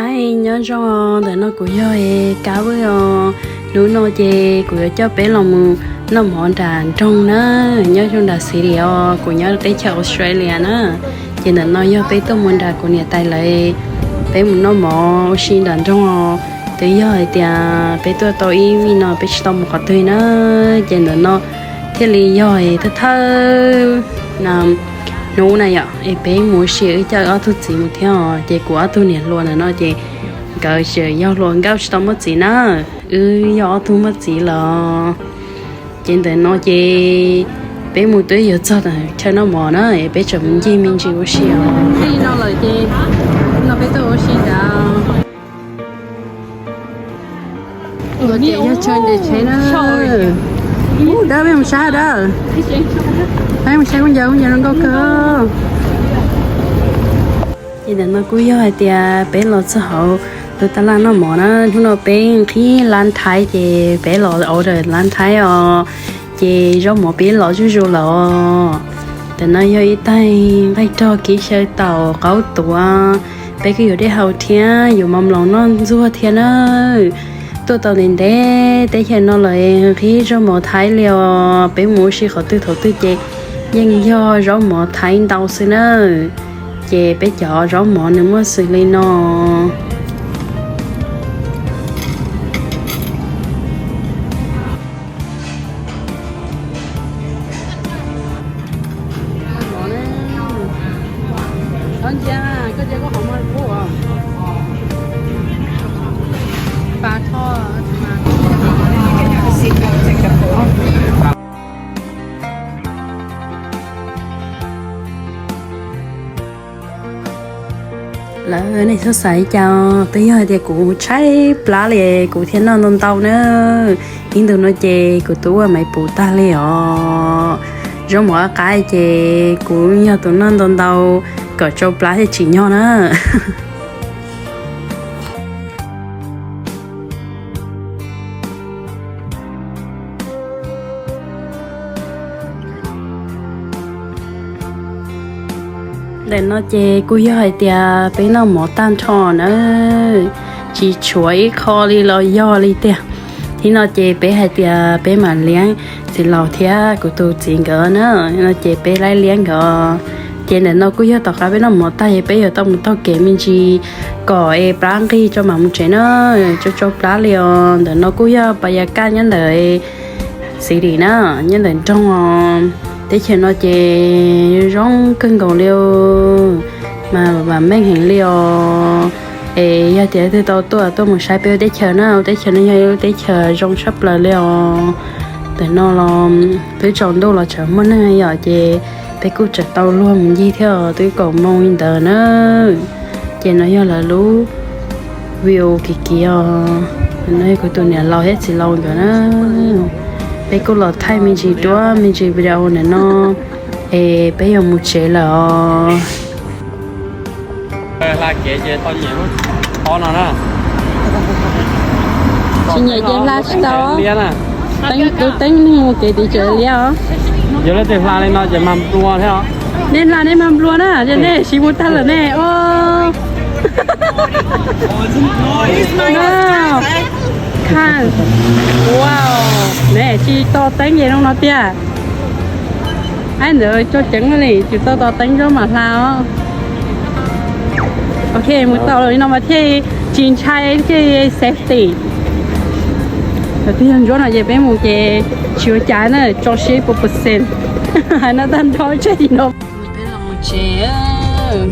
Hi, nyob zoo, ntawm no kuv yog Kab Vwj os. Hnub no ces kuv yuav coj peb los mus noj mov nram nroog na, nyob zoo nram Sydney os, kuv nyob teb chaws Australia na. Ces ntawm no yog peb tuaj mus nram kuv niam tais lawv, peb mus noj mov ua si nram nroog os. Twb yog hais tias peb tuaj tau ib vij no peb tsis tau mus qhov twg na, ces ntawm no thiaj li yog thawj thawj hnub na yom, es peb mus ua si, wb coj wb ob tug txiv mus thiab os. Ces kuv ob tug niam hluas ntawm no ces nkawd tseem yog hluas nkauj tsis tau muaj txiv na, wb yog ob tug muaj txiv lawm. Ces ntawm no ces peb mus twb yuav txog chaw noj mov na, es peb tseem mus ncig me ntsis ua si os. Txij no lawm ces no peb tuaj ua si ntawd. Ces yog chaw nres tsheb na. Ub, dawb, peb mus saib dawb. Peb mus saib kub ncaws, kub ncaws zoo nkauj kawg. Ces ntawm no kuj yog hais tias peb los txog hauv lub taj laj noj mov na, hnub no peb nqhis lab Thaib ces peb los order lab Thaib os. Ces zaub mov peb los zuj zus lawm os. Ntawm no yog ib tais nqaij rog, kiv xyaw, taum, qaub tuav. Peb kuj yuav dej haus thiab yuav mov mloos noj ntxuag thiab na. Tuaj tau ntev ntev teb chaws no lawm nqhis zaub mov Thaib li os. Peb mus ua si qhov twg thaum twg ces yeej yog zaub mov Thaib ntau xwb na. Ces peb cov zaub mov nws muaj xws li no. Lawv, nej txhob xav li cas, twb yog hais tias kuv tshaib plab li kuv thiaj noj ntau ntau na. Ib ntus no ces kuv twb ua maiv puv tag li os. Zaub mov qab ces kuv yog tus noj ntau ntau kom tsau plab thiaj tsim nyog na. Ntawm no ces kuj yog hais tias peb noj mov tag nrho na, tsis tshuav ib qho li los yog li tiag. Thib no ces peb hais tias peb mam liab txiv laus thiab kuv tus txiv nkawd na, no ces peb laib liab nkawd. Ces ntawm no kuj yog tom qab peb noj mov tag es peb yuav tau mus taug kev me ntsis kom es plab nqig tso mam mus tsev na, tsau tsau plab li os. Ntawm no kuj yog pas yas kaj nyob ntawm Sydney na, nyob ntawm nroog os. Teb chaws no ces zoo kawg nkaus li, mas vam meej heev li os. Es yog tias twg tau tuaj tuaj mus saib peb lub teb chaws na, lub teb chaws no yog ib lub teb chaws zoo tshaj plaws li os. Ntawm no los twb tsaus ntuj los tseem muaj neeg yom, ces peb kuj tseem tau luag mus ncig thiab os, twb kaum moo li ntawd na. Ces no yog lawv lub view kiv kiv os. No yog kuv tus niam laus thiab txiv laus nkawd na. Peb kuj los thaij me ntsis duab me ntsis video ntawm no es peb yuav mus tsev lawm os. Hla kev ces tau nyiam lub qhov no na. Tsis nyiam ces hla tsis tau. Liab na. Teeb, lub teeb neeg mus kev tid tseem liab os. Yog leej twg hla li no ces mag nplua thiab os. Nej hla nej mag nplua na, yog nej siv mus tag lawm ne os. Wow. Ne tsis to teeb ces zoo no tiag. Aib, ntawd tso ceev li, tsis tau to teeb zaub mam hla os. Ok, mus tau lawm li no mas thiaj tsis ntshai thiaj safety. Thaum twg yog ntsuab no ces peb mus ces tsis ua cas na, tso siab ib puas percent. Hais no tag nrho tseg li no. Peb los mus tsev.